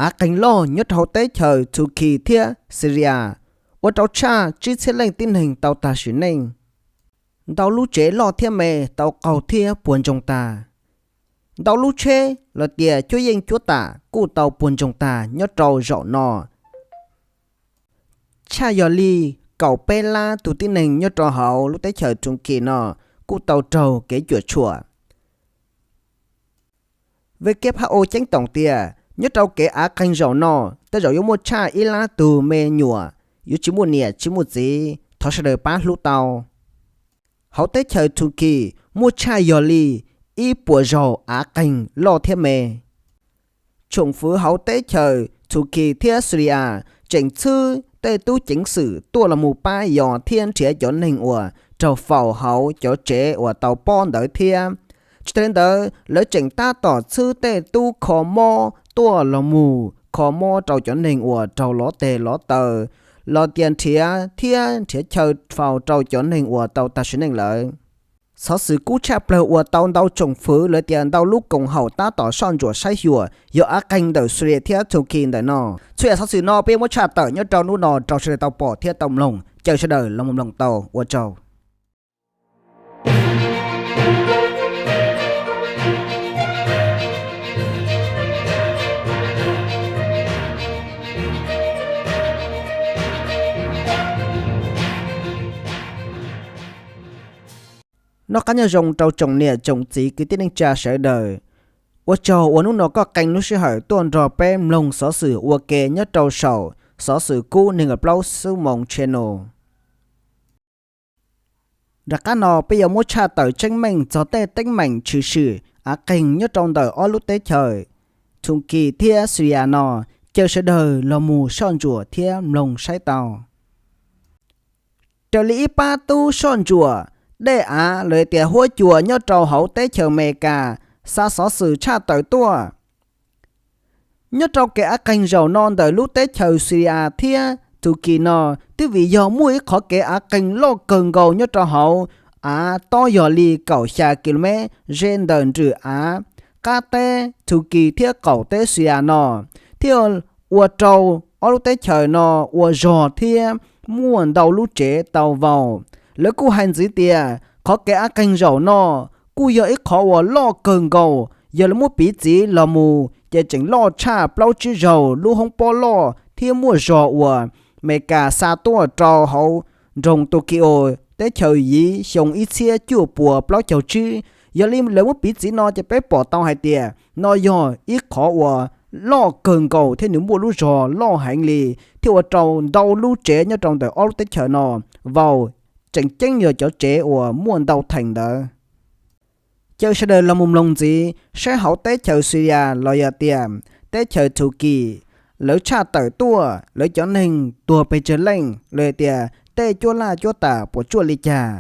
av qeeg loj nyob rau hauv teb chaws Thukis thiab Xilias, ua rau tshaj tsib txhiab leej tib neeg tau tag sim neej. Ntau lub tsev loj thiab me tau qaug thiab puas ntsoog tas. Ntau lub tsheb los tias cuab yeej cuab tam kuj tau puas ntsoog tas nyob rau zaum no. Tshaj yog li kaum peb lab tug tib neeg nyob rau hauv lub teb chaws Thukis no kuj tau raug kev cuam tshuam. W H O ceeb toom tias nyob rau kev av qeeg zaum no, tej zaum yuav muaj tshaj ib lab tug me nyuam yuav tsis muaj niam tsis muaj txiv, thov sawv daws pab hlub tau. Hauv teb chaws Thukis muaj tshaj yog li ib puas zaug av qeeg loj thiab me. Tsoom fwv hauv teb chaws Thukis thiab Xilias tseem txhwb tej tub ceev xwm tuaj los mus pab yos thiab nrhiav cov neeg uas raug faus hauv cov tsev uas tau pob ntawd thiab. Tsis tas li ntawd, lawv tseem tab tom txhwb tej tub kho mob tuaj los mus kho mob rau cov neeg uas raug lov teg lov taw, los tias nrhiav thiab nrhiav chaw faus rau cov neeg uas tau tag sim neej lawm. Xov xwm kub tshaj plawg uas tau ntau tsoom fwv los tias ntau lub koom haum tab tom soj ntsuam saib xyuas yog av qeeg ntawm Xilias thiab Thukis ntawm no. Txhua yam xov xwm no peb yuav muab tshaj tawm nyob rau hnub no rau sawv daws tau pom thiab tau mloog, caw sawv daws los mus mloog tau, ua tsaug. Noj qab nyob zoo rau tsoom niam tsoom txiv kwv tij neej tsa sawv daws. Ua tsaug uas hnub no koj qee lub sij hawm tuaj nrog peb mloog xov xwm ua ke nyob rau saum xov xwm kub nees nkaum plaub xuab moos channel. Nram qab no peb yuav muab tshaj tawm tseeb meej txog tej teeb meem tshwm sim av qeeg nyob rau ntawm ob lub teb chaws Thukis thiab Xilias no, caw sawv daws los mus soj ntsuam thiab mloog saib tau. Raws li ib pab tub soj ntsuam dej av los tias huab cua nyob rau hauv teb chaws Amelikas xa xov xwm tshaj tawm tuaj. Nyob rau kev av qeeg zaum no ntawm lub teb chaws Xilias thiab Thukis no, twb vim yog muaj ib qhov kev av qeeg loj kawg nkaus nyob rau hauv av tob yog li kaum xya ki lus mev ze ntawm nrwm av qab teb Thukis thiab qaum teb Xilias no, thiaj ua rau ob lub teb chaws no ua zog thiab muaj ntau lub tsev tau vau. Lawv kuj hais ntxiv tias qhov kev av qeeg zaum no kuj yog ib qhov uas loj kawg nkaus, yog lawv muab piv txwv los mus ces tseem loj tshaj plaub tsib zaug lub hoob pob loj thiab muaj zog uas Amelikas xa tuaj rau hauv nroog Tokyo teb chaws Yiv xyoo ib txhiab cuaj puas plaub caug tsib. Yog li lawv muab piv txwv no ces peb pom tau hais tias no yog ib qhov uas loj kawg nkaus thiab nws muaj lub zog loj heev li, thiaj ua rau ntau lub tsev nyob rau ntawm ob lub teb chaws no vau, tseem ceeb yog cov tsev uas muaj ntau theem ntawd. Caw sawv daws los mus mloog ntxiv saib hauv teb chaws Xilias los yog tias teb chaws Thukis, lawv tshaj tawm tuaj lawv cov neeg tuag pes tsawg leej los yog tias tej cuab laj cuab tam puas tsuaj li cas.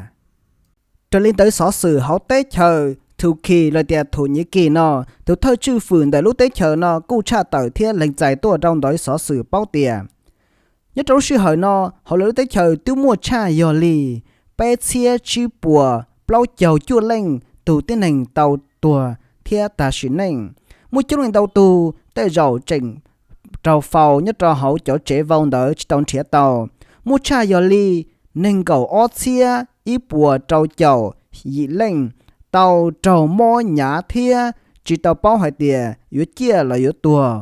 Raws li ntawv xov xwm hauv teb chaws Thukis los tias Thum Nyiv Kis no, tus thawj tswj fwm ntawm lub teb chaws no kuj tshaj tawm thiab lees txais tuaj rau ntawv xov xwm paub tias nyob rau lub sij hawm no hauv lawv lub teb chaws twb muaj tshaj yog li peb txhiab tsib puas plaub caug cuaj leej tug tib neeg tau tuag thiab tag sim neej. Muaj coob leej ntau tug tej zaum tseem raug faus nyob rau hauv cov tsev vau ntawd tsis tau nrhiav tau. Muaj tshaj yog li nees nkaum ob txhiab ib puas rau caum yim leej tau raug mob hnyav thiab tsis tau paub hais tias yuav ciaj los yuav tuag.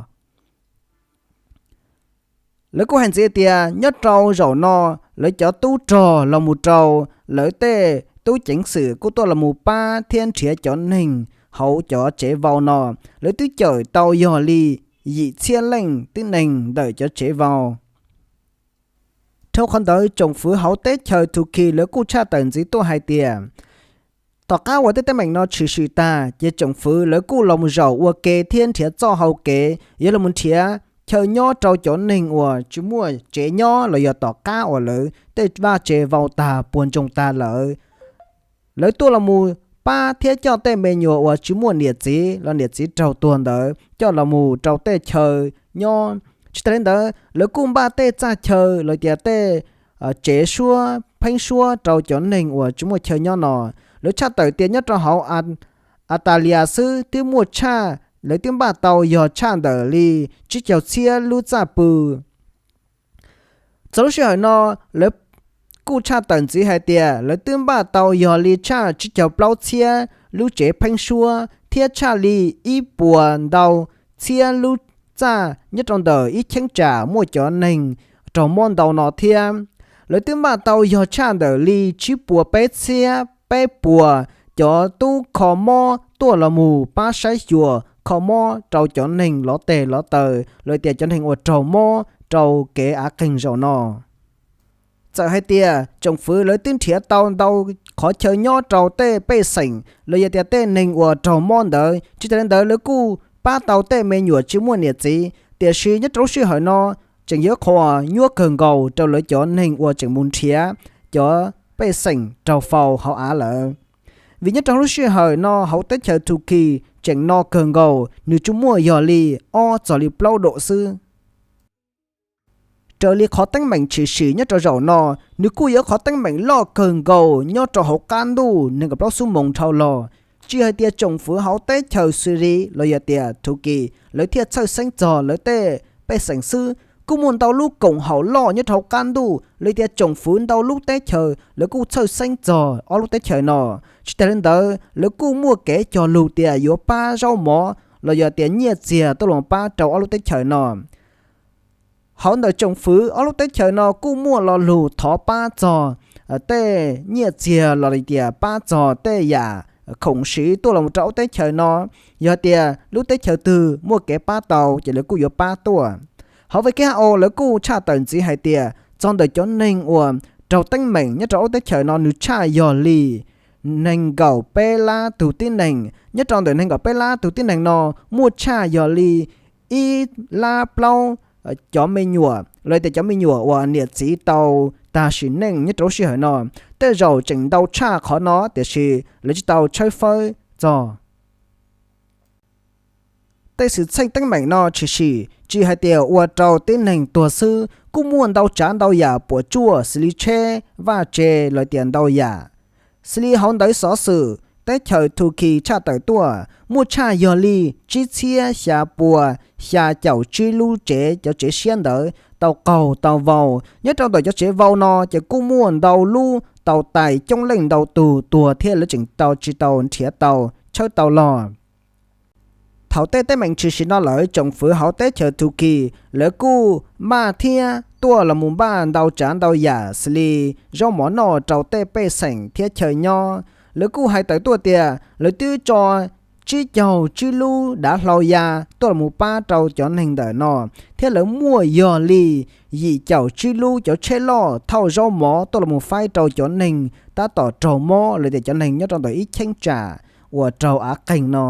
Lawv kuj hais ntxiv tias nyob rau zaum no lawv cov tub rog los mus rau lawv tej tub ceev xwm kuj tuaj los mus pab thiab nrhiav cov neeg hauv cov tsev vau no, lawv twb cawm tau yog li yim txhiab leej tib neeg ntawm cov tsev vau. Dhau qhov ntawd tsoom fwv hauv teb chaws Thukis lawv kuj tshaj tawm ntxiv tuaj hais tias tom qab uas tej teeb meem no tshwm sim tag ces tsoom fwv lawv kuj los mus zaum ua ke thiab nrhiav txoj hau kev yuav los nrhiav chaw nyob rau cov neeg uas tsis muaj tsev nyob los yog tom qab uas lawv tej vaj tsev vau tag puas ntsoog tag lawm. Lawv tuaj los mus pab thiab coj tej me nyuam uas tsis muaj niam txiv los niam txiv raug tuag ntawd coj los mus rau tej chaw nyob. Tsis tas li ntawd lawv kuj npaj tej txaj chaw los tias tej tsev suab pheeb suab rau cov neeg uas tsis muaj chaw nyob no. Lawv tshaj tawm tias nyob rau hauv Atalias xwb twb muaj tshaj lawv twb npaj tau yog tshaj ntawm li tsib caug txhiab lub txaj pw. Txog lub sij hawm no, lawv kuj tshaj tawm ntxiv hais tias lawv twb npaj tau yog li tshaj tsib caug plaub txhiab lub tsev pheeb suab thiab tshaj li ib puas ntau txhiab lub txaj nyob rau ntawm ib cheeb tsam muaj cov neeg raug mob ntau no thiab. Lawv twb npaj tau yog tshaj ntawm li tsib puas peb txhiab peb puas cov tub kho mob tuaj los mus pab saib xyuas kho mob rau cov neeg lov teg lov taw los tias cov neeg uas raug mob rau kev av qeeg zaum no. Txawm hais tias tsoom fwv lawv twb nrhiav tau ntau qhov chaw nyob rau tej pej xeem los yog tias tej neeg uas raug mob ntawd, tsis tas li ntawd lawv kuj pab tau tej me nyuam tsis muaj niam txiv, tiam sis nyob rau lub sij hawm no tseem yog qhov nyuaj kawg nkaus rau lawv cov neeg uas tseem mus nrhiav cov pej xeem raug faus hauv av lawm. Vim nyob rau lub sij hawm no hauv teb chaws Turkey tseem no kawg nkaus, nws tsuas muaj yog li ob txog li plaub dom xwb. Raws li qhov teeb meem tshwm sim nyob rau zaum no, nws kuj yog qhov teeb meem loj kawg nkaus nyob rau hauv qab ntuj nees nkaum plaub xuab moos dhau los. Tsis hais tias tsoom fwv hauv teb chaws Syria los yog tias Turkey lawv thiaj txhawj xeeb txog lawv tej pej xeem xwb, kuj muaj ntau lub koom haum loj nyob rau hauv qab ntuj los tias tsoom fwv ntau lub teb chaws lawv kuj txhawj xeeb txog ob lub teb chaws no. Tsis tas li ntawd lawv kuj muaj kev cog lus tias yuav pab zaub mov los yog tias nyiaj txiag tuaj los pab rau ob lub teb chaws no. Hauv ntawm tsoom fwv ob lub teb chaws no kuj muaj lo lus thov pab txog tej nyiaj txiag los tias pab txog tej yam khoom siv tuaj los rau ob teb chaws no. Yog tias lub teb chaws twg muaj kev pab tau ces lawv kuj yuav pab tuaj. Hauv W K H O lawv kuj tshaj tawm ntxiv hais tias txog ntawm cov neeg uas raug teeb meem nyob rau ob lub teb chaws no nws tshaj yog li nees nkaum peb lab tug tib neeg. Nyob rau ntawm nees nkaum peb lab tug tib neeg no muaj tshaj yog li ib lab plaub cov me nyuam los tias cov me nyuam uas niam txiv tau tag sim neej nyob rau lub sij hawm no. Tej zaum tseem ntau tshaj qhov no tiam sis lawv tsis tau tshawb fawb txog. Tej xwm txheej teeb meem no tshwm sim tsis hais tias ua rau tib neeg tuag xwb, kuj muaj ntau tsav ntau yam puas tsuaj xws li tsheb, vaj tse los tias ntau yam. Xws li hauv ntawv xov xwm teb chaws Turkey tshaj tawm tuaj, muaj tshaj yog li tsib txhiab xya puas xya caum tsib lub tsev, cov tsev siab ntawd tau qaug tau vau. Nyob rau ntawm cov tsev vau no ces kuj muaj ntau lub tau tais coob leej ntau tug tuag thiab lawv tseem tau tsis tau nrhiav tau tshawb tau los. Thaum tej teeb meem tshwm sim no lawm tsoom fwv hauv teb chaws Turkey lawv kuj maj thiab tuaj los mus npaj ntau tsav ntau yam xws li zaub mov noj rau tej pej xeem thiab chaw nyob. Lawv kuj hais tawm tuaj tias lawv twb tso tsib caug tsib lub dav hlau ya tuaj los mus pab rau cov neeg ntawm no, thiab lawv muaj yog li yim caum tsib lub cov tsheb loj thauj zaub mov tuaj los mus faib rau cov neeg tab tom raug mob los tias cov neeg nyob rau ntawm ib cheeb tsam uas raug av qeeg no.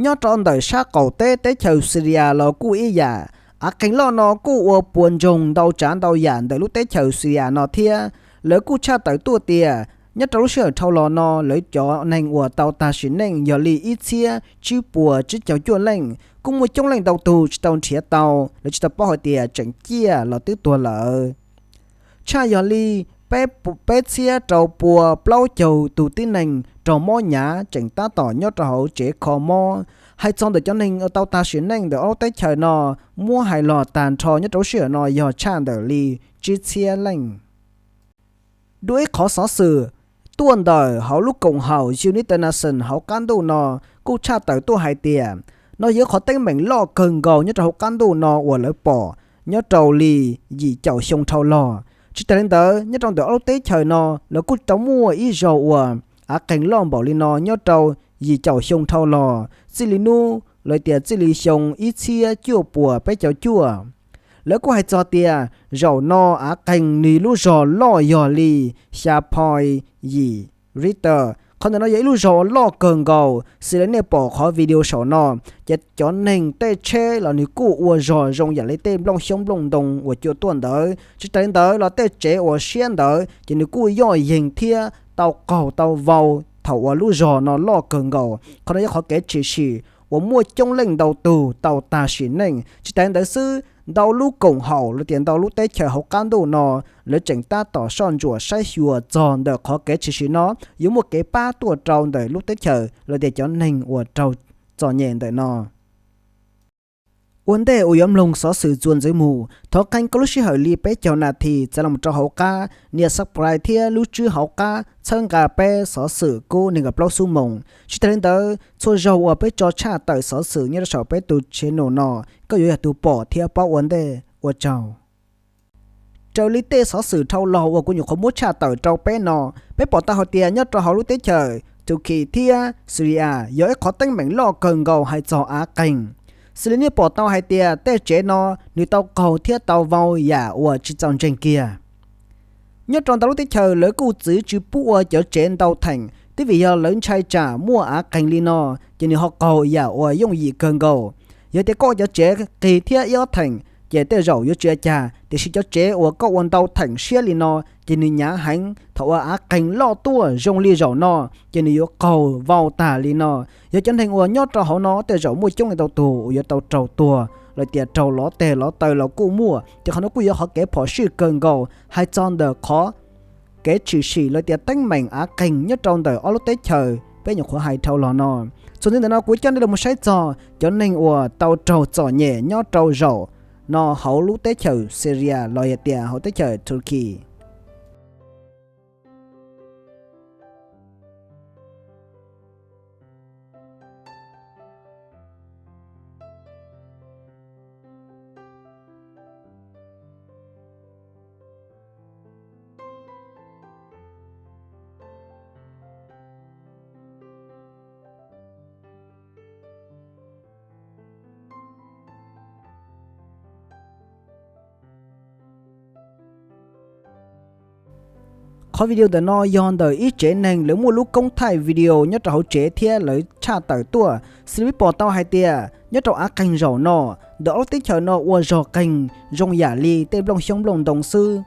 Nyob rau ntawm sab qaum teb teb chaws Syria los kuj ib yam, av qeeg loj no kuj ua puas ntsoog ntau tsav ntau yam ntawm lub teb chaws Syria no thiab. Lawv kuj tshaj tawm tuaj tias nyob rau lub sij hawm dhau los no lawv cov neeg uas tau tag sim neej yog li ib txhiab tsib puas tsib caug cuaj leej, kuj muaj coob leej ntau tug tsis tau nrhiav tau, lawv tsis tau paub hais tias tseem ciaj los twb tuag lawm. Tshaj yog li peb txhiab rau pua plaub caug tug tib neeg raug mob hnyav tseem tab tom nyob rau hauv tsev kho mob. Hais txog ntawm cov neeg uas tau tag sim neej ntawm ob lub teb chaws no, muab hais los tag nrho nyob rau lub sij hawm no yog tshaj ntawm li tsib txhiab leej. Dua ib qhov xov xwm tuaj ntawm hauv lub koom haum United Nations hauv qab ntuj no kuj tshaj tawm tuaj hais tias no yog qhov teeb meem loj kawg nkaus nyob rau hauv qab ntuj no uas lawv pom nyob rau li yim caum xyoo dhau los. Tsis tas li ntawd nyob rau ntawm ob lub teb chaws no lawv kuj tau muaj ib zaug uas av qeeg loj npaum li no nyob rau yim caum xyoo dhau los, txij li hnub los tias txij li xyoo ib txhiab cuaj puas peb caug cuaj. Lawv kuj hais txog tias zaum no av qeeg nws lub zog loj yog li xya point yim Richter. Qhov ntawm no yog ib lub zog loj kawg nkaus, xws li nej pom qhov video saum no, ces cov neeg tej tsheb los nws kuj ua zog zoo yam li tej nplooj xyoob nplooj ntoo uas cua tuaj ntawd. Tsis tas li ntawd los tej tsev uas siab ntawd ces nws kuj yoj yeeg thiab tau qaug tau vau thaum uas lub zog no loj kawg nkaus. Qhov no yog qhov kev tshwm sim uas muaj coob leej ntau tug tau tag sim neej. Tsis tas li ntawd xwb, ntau lub koom haum los tias ntau lub teb chaws hauv qab ntuj no lawv tseem tab tom soj ntsuam saib xyuas txog ntawm qhov kev tshwm sim no yuav muaj kev pab tuaj rau ntawm lub teb chaws los tias cov neeg uas raug txom nyem ntawm no. Ua ntej uas yuav mloog xov xwm txuas ntxiv mus, thov qee koj lub sij hawm li peb caug nas this txav los rau hauv qab nias subscribe thiab lub tswb hauv qab txhawb nqa peb xov xwm kub nees nkaum plaub xuab moos. Tsis tas li ntawd, txhua zaug uas peb tso tshaj tawm xov xwm nyob rau saum peb tus channel no, koj yuav yog tus pom thiab paub ua ntej. Ua tsaug. Raws li tej xov xwm dhau los uas kuv nyuam qhuav muab tshaj tawm rau peb no, peb pom tau hais tias nyob rau hauv lub teb chaws Turkey thiab Syria yog ib qhov teeb meem loj kawg nkaus hais txog av qeeg. Xws li nej pom tau hais tias tej tsev no nws tau qaug thiab tau vau yam uas tsis txaus ntseeg kiag. Nyob rau ntau lub teb chaws lawv kuj txwv tsis pub ua cov tsev ntau theem twb vim yog lawv ntshai tsam muaj av qeeg li no, ces nws ho qaug yam uas yooj yim kawg nkaus. Yog tias koj ua cov tsev qig thiab ib ob theem, ces tej zaum yuav tsis ua cas, tiam sis cov tsev uas koj ua ntau theem siab li no, ces nws hnyav heev. Thaum uas av qeeg loj tuaj zoo li zaum no, ces nws yuav qaug vau tag li no. Yog cov neeg uas nyob rau hauv no tej zaum muaj coob leej ntau tus uas yuav tau raug tuag los tias raug lov teg lov taw los kuj muaj, ces qhov no kuj yog qhov kev phom sij kawg nkaus hais txog ntawm qhov kev tshwm sim los tias teeb meem av qeeg nyob rau ntawm ob lub teb chaws peb nyuam qhuav hais dhau los no. Txuas ntxiv ntawm no kuv coj nej los saib txog cov neeg uas tau raug txom nyem nyob rau zaum no hauv lub teb chaws Syria los yog tias hauv teb chaws Turkey. Qhov video ntawm no yog ntawm ib tsev neeg lawv muaj lub koob thaij video nyob rau hauv tsev thiab lawv tshaj tawm tuaj. Xws li peb pom tau hais tias nyob rau av qeeg zaum no, ntawm ob lub teb chaws no ua zog qeeg zoo yam li tej nplooj xyoob nplooj ntoo xwb.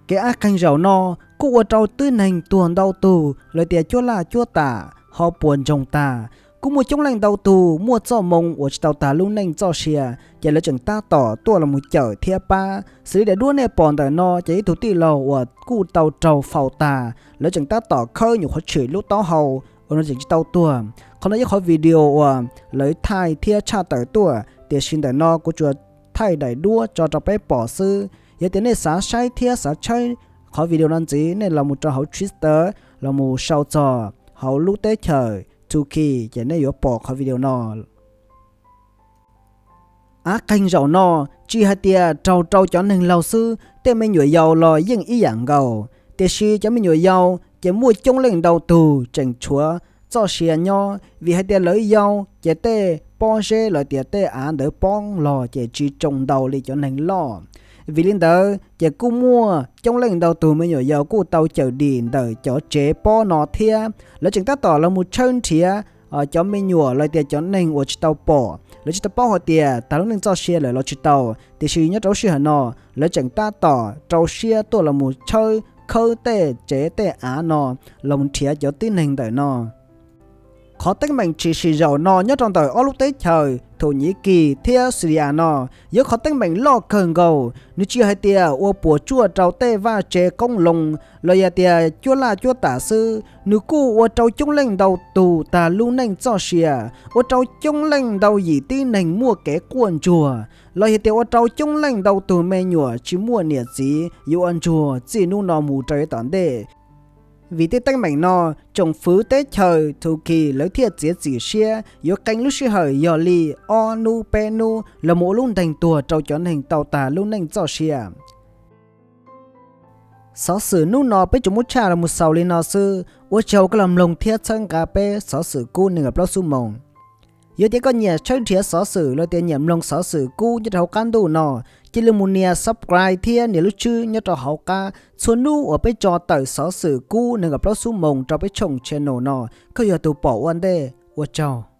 Kev av qeeg zaum no kuj ua rau tib neeg tuag ntau tug los tias cuab laj cuab tam ho puas ntsoog tag. Kuj muaj coob leej ntau tug muaj txoj moo uas tsis tau tag lub neej txoj sia, ces lawv tseem tab tom tuaj los mus cawm thiab pab. Xws li daim duab nej pom ntawm no ces ib tug tij laug uas kuj tau raug faus tag, lawv tseem tab tom khawb nyuam qhuav tshwm lub taub hau uas no tseem tsis tau tuag. Qhov no yog qhov video uas lawv thaij thiab tshaj tawm tuaj, tiam sis ntawm no kuv tsuas thaij daim duab tso rau peb pom xwb. Yog tias nej xav saib thiab xav tshawb qhov video no ntxiv, nej los mus rau hauv Twitter los mus sau txog hauv lub teb chaws Turkey ces nej yuav pom qhov video no. Av qeeg zaum no tsis hais tias raug rau cov neeg laug xwb, tej me nyuam yaus los yeej ib yam nkaus. Tiam sis cov me nyuam yaus ces muaj coob leej ntau tug tseem tshuav txoj sia nyob, vim hais tias lawv yau ces tej pob zeb los tias tej av ntawd poob los ces tsis tsoo ntau li cov neeg loj. Vim li ntawd ces kuj muaj coob leej ntau tug me nyuam yaus kuj tau cawm dim ntawm cov tsev pob no thiab. Lawv tseem tab tom los mus tshawb nrhiav cov me nyuam los tias cov neeg uas tsis tau pom, lawv tsis tau paub hais tias tag lub neej txoj sia lawm los tsis tau, tiam sis nyob rau lub sij hawm no lawv tseem tab tom rau siab tuaj los mus tshawb khawb tej tsev tej av no los mus nrhiav cov tib neeg ntawm no. Qhov teeb meem tshwm sim zaum no nyob rau ntawm ob lub teb chaws Thut Nyiv Kis thiab Syria no yog qhov teeb meem loj kawg nkaus. Nws tsis yog hais tias ua puas tsuaj rau tej vaj tse qoob loo los yog tias cuab laj cuab tam xwb, nws kuj ua rau coob leej ntau tus tag lub neej txoj sia, ua rau coob leej ntau yim tib neeg muaj kev quaj ntsuag, los yog tias ua rau coob leej ntau tus me nyuam tsis muaj niam txiv yuav ua ntsuag txij hnub no mus rau yav tom ntej. Vim tej teeb meem no, tsoom fwv teb chaws Thukis lawv thiaj txiav txim siab yuav qee lub sij hawm yog li ob hnub peb hnub los mus ua lub nteeg tuag rau cov neeg tau tag lub neej txoj sia. Xov xwm hnub no peb tsuas muab tshaj los mus xaus li no xwb, ua tsaug koj los mloog thiab txhawb nqa peb xov xwm kub nees nkaum plaub xuab moos. Yog tias koj nyiam tshawb nrhiav xov xwm los tias nyiam mloog xov xwm kub nyob rau hauv qab ntuj no, cia li mus nias subscribe thiab nias lub tswb nyob rau hauv qab txhua hnub uas peb tso tawm xov xwm kub nees nkaum plaub xuab moos rau peb tshooj channel no, koj yog tus pom ua ntej. Ua tsaug.